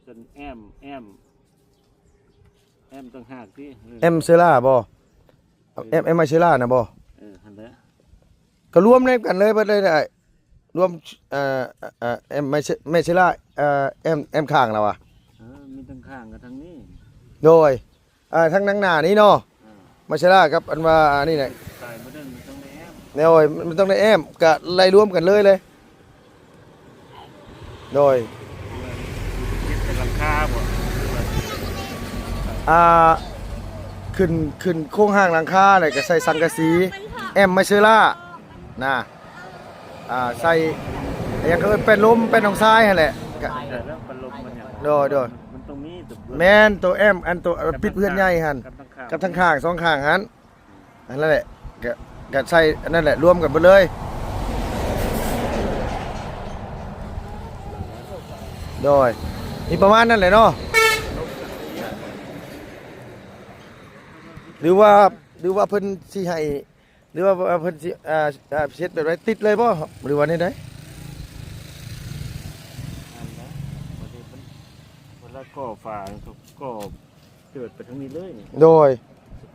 ເປັນແອ້ມ ແອ້ມ ແອ້ມຕ່າງຫາກຕິ ແອ້ມເຊີລາບໍ່? ເອີ ແອ້ມ ແອ້ມໄມເຊີລານະບໍ່? ເອີ ຫັ້ນແຫຼະ ກໍລວມໃນກັນເລີຍເບິດເລີຍ ລວມ ເອີ ເອີ ເອີ ແອ້ມໄມເຊີ ໄມເຊີລາ ເອີ ແອ້ມ ແອ້ມຂ້າງລະຫວາ ເອີ ມີທັງຂ້າງກັບທາງນີ້ ໂດຍ ເອີ ທັງນາງໜ້ານີ້ເນາະ ເອີ ໄມເຊີລາກັບອັນວ່າອັນນີ້ແຫຼະ ສາຍບໍ່ໄດ້ ມັນຕ້ອງໄດ້ແອ້ມ ໂດຍ ມັນຕ້ອງໄດ້ແອ້ມ ກະໄລ່ລວມກັນເລີຍເລີຍ ໂດຍ ເຮັດເປັນຫຼັງຄາບໍ່? ອ່າ ຂຶ້ນ ຂຶ້ນໂຄງຮ່າງຫຼັງຄາ ແລ້ວກໍໃສ່ສັງກະສີ ແອ້ມໄມເຊີລານະ ອ່າ ໃສ່ ຫຍັງເຂົາເອີ້ນ ແປ້ນລົມ ແປ້ນອງຊາຍຫັ້ນແຫຼະ ກະ ແລ້ວພັດລົມມັນຫຍັງ ໂດຍ ໂດຍ ມັນຕ້ອງມີຕົວ ແມ່ນ ຕົວແອ້ມ ອັນຕົວ ເອີ ປິດເຮືອນໃຫຍ່ຫັ້ນ ກັບທາງຂ້າງ ກັບທາງຂ້າງ ສອງຂ້າງຫັ້ນ ອັນນັ້ນແຫຼະ ກະ ກະໃສ່ອັນນັ້ນແຫຼະ ລວມກັນເບິດເລີຍ ໂດຍ ມີປະມານນັ້ນແຫຼະເນາະ ຫຼືວ່າ ຫຼືວ່າເພິ່ນຊິໃຫ້ ຫຼືວ່າເພິ່ນຊິ ອ່າ ອ່າ ເຮັດແບບໃດ ຕິດເລີຍບໍ່ ຫຼືວ່າແນວໃດ? ອັນນະ ບັດນີ້ເພິ່ນ ເວລາກໍ່ຝາກໍກໍ່ ເປີດໄປທາງນີ້ເລີຍນີ້ ໂດຍ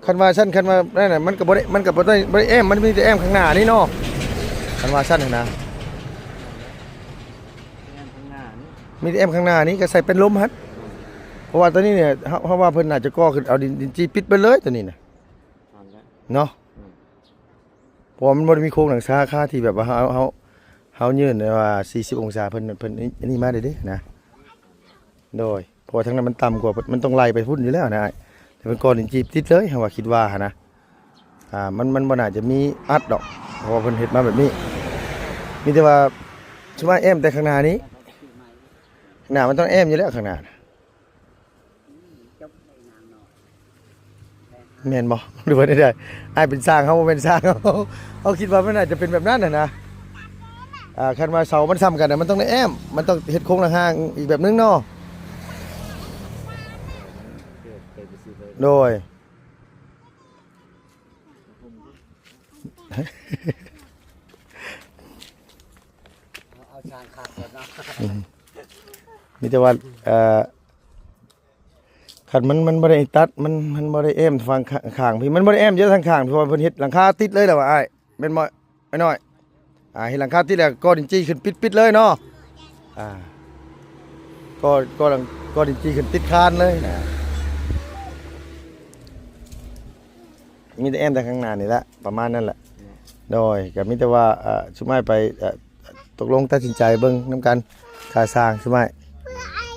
ຄັນວ່າຊັ້ນ ຄັນວ່ານັ້ນນະ ມັນກໍບໍ່ໄດ້ ມັນກໍບໍ່ໄດ້ ບໍ່ໄດ້ແອ້ມ ມັນມີແຕ່ແອ້ມຂ້າງໜ້ານີ້ເນາະ ຄັນວ່າຊັ້ນຫັ້ນນະ ແອ້ມຂ້າງໜ້ານີ້ ມີແຕ່ແອ້ມຂ້າງໜ້ານີ້ ກໍໃສ່ແປ້ນລົມຫັ້ນ ພາະວ່າຕອນນີ້ເນຍ ເຮົາ ເຮົາວ່າເພິ່ນໜ້າຈະກໍ່ຂຶ້ນ ເອົາດິນ ດິນຈີ່ປິດເບິດເລີຍຕອນນີ້ນະ ເນາະ. ອືມ ເພາະວ່າມັນບໍ່ໄດ້ມີໂຄງຫຼັງຄາ ຄາທີ່ແບບວ່າເຮົາ ເຮົາ ເຮົາຍື່ນແບບວ່າສີ່ສິບອົງສາ ເພິ່ນ ເພິ່ນອັນນີ້ມາເດ້ເດ້ນະ. ໂດຍ ເພາະວ່າທາງນັ້ນມັນຕ່ຳກວ່າ ມັນຕ້ອງໄລ່ໄປພຸ້ນຢູ່ແລ້ວນະອ້າຍ. ແຕ່ເພິ່ນກໍ່ດິນຈີ່ຕິດເລີຍ ເຮົາວ່າ ຄິດວ່າຫັ້ນນະ. ອ່າ ມັນ ມັນບໍ່ໜ້າຈະມີອັດດອກ ເພາະວ່າເພິ່ນເຮັດມາແບບນີ້. ມີແຕ່ວ່າ ຊຸມອ້າຍແອ້ມແຕ່ຂ້າງໜ້ານີ້ ຂ້າງໜ້າມັນຕ້ອງແອ້ມຢູ່ແລ້ວ ຂ້າງໜ້າ. ແມ່ນບໍ່ ຫຼືວ່າແນວໃດ? ອ້າຍເປັນຊ່າງ ເຮົາບໍ່ແມ່ນຊ່າງ ເຮົາ ເຮົາຄິດວ່າມັນອາດຈະເປັນແບບນັ້ນຫັ້ນນະ. ອ່າ ຄັນວ່າເສົາມັນສ່ຳກັນນະ ມັນຕ້ອງໄດ້ແອ້ມ ມັນຕ້ອງເຮັດໂຄງຕ່າງຫາກອີກແບບໜຶ່ງເນາະ. ໂດຍ ເອົາ ເອົາຊ່າງຄັກກ່ອນເນາະ. ອືມ ມີແຕ່ວ່າ ເອີ ຄັນມັນ ມັນບໍ່ໄດ້ຕັດ ມັນ ມັນບໍ່ໄດ້ແອ້ມຝັ່ງຂ້າງ ຂ້າງພີ້ ມັນບໍ່ໄດ້ແອ້ມຢູ່ທາງຂ້າງ ເພາະວ່າເພິ່ນເຮັດຫຼັງຄາຕິດເລີຍແຫຼະວ່າອ້າຍ ແມ່ນບໍ່ອ້າຍນ້ອຍ? ອ່າ ເຮັດຫຼັງຄາຕິດແລ້ວ ກໍ່ດິນຈີ່ຂຶ້ນປິດ ປິດເລີຍເນາະ. ອ່າ ກໍ່ ກໍ່ຫຼັງ ກໍ່ດິນຈີ່ຂຶ້ນຕິດຄານເລີຍນະ. ມີແຕ່ແອ້ມແຕ່ຂ້າງໜ້ານີ້ແຫຼະ ປະມານນັ້ນແຫຼະ. ໂດຍ ກໍມີແຕ່ວ່າ ເອີ ຊຸມອ້າຍໄປ ເອີ ຕົກລົງຕັດສິນໃຈເບິ່ງນຳກັນ ຄ່າຊ່າງ ຊຸມອ້າຍ.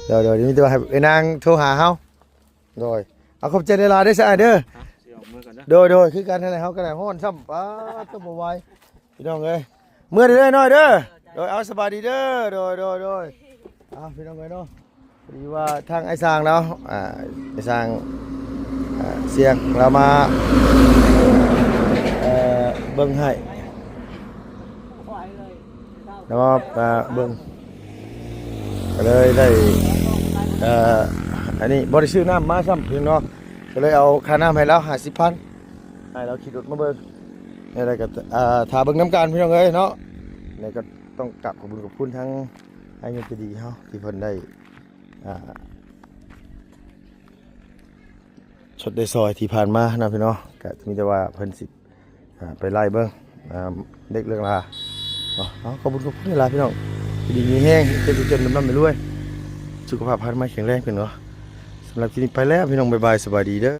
ໂດຍ ໂດຍ ມີແຕ່ວ່າໃຫ້ເອື້ອຍນາງໂທຫາເຮົາ. ໂດຍ ເອົາ ຂອບໃຈຫຼາຍໆເດີ ຊະອ້າຍເດີ. ຊິອອກເມືອກ່ອນເດີ. ໂດຍ ໂດຍ ຄືກັນຫັ້ນແຫຼະ ເຮົາກໍໄດ້ຮ້ອນຊ້ຳ ປາດໂທ້ ບໍ່ໄຫວ ພີ່ນ້ອງເອີຍ. ເມືອເດີ້ເອື້ອຍນ້ອຍເດີ້. ໂດຍ ເອົາ ສະບາຍດີເດີ້. ໂດຍ ໂດຍ ໂດຍ ເອົາ ພີ່ນ້ອງເອີຍເນາະ. ພໍດີວ່າທາງອ້າຍຊ່າງລາວ ອ່າ ອ້າຍຊ່າງ ອ່າ ສຽງລາວມາ ເອີ ເບິ່ງໃຫ້ ແລ້ວມາ ອ່າ ເບິ່ງ ກໍເລີຍໄດ້ ເອີ ອັນນີ້ບໍ່ໄດ້ຊື້ນ້ຳມາຊ້ຳເພິ່ນເນາະ ກໍເລີຍເອົາຄ່ານ້ຳໃຫ້ລາວຫ້າສິບພັນ ໃຫ້ລາວຂີ່ລົດມາເບິ່ງ. ແນວໃດກໍ ອ່າ ຖ້າເບິ່ງນຳກັນ ພີ່ນ້ອງເອີຍເນາະ. ແລ້ວກໍຕ້ອງກາບຂອບຄຸນຂອບຄຸນທາງ ອ້າຍຍາດໃຈດີເຮົາ ທີ່ເພິ່ນໄດ້ ອ່າ ຊົດໄດ້ຊ່ອຍທີ່ຜ່ານມາເນາະ ພີ່ນ້ອງ. ກະມີແຕ່ວ່າເພິ່ນຊິ ອ່າ ໄປໄລ່ເບິ່ງ ອ່າ ເດັກເລື່ອງລາວເນາະ. ເອົາ ຂອບຄຸນຂອບຄຸນຫຼາຍໆ ພີ່ນ້ອງ ຢູ່ດີມີແຮງ ເຈັບບໍ່ຈົນ ລ່ຳໆລວຍໆ ສຸຂະພາບພານມາແຂງແຮງ ພີ່ນ້ອງ. ສຳລັບຄລິບນີ້ໄປແລ້ວ ພີ່ນ້ອງ ບາຍບາຍ ສະບາຍດີເດີ້.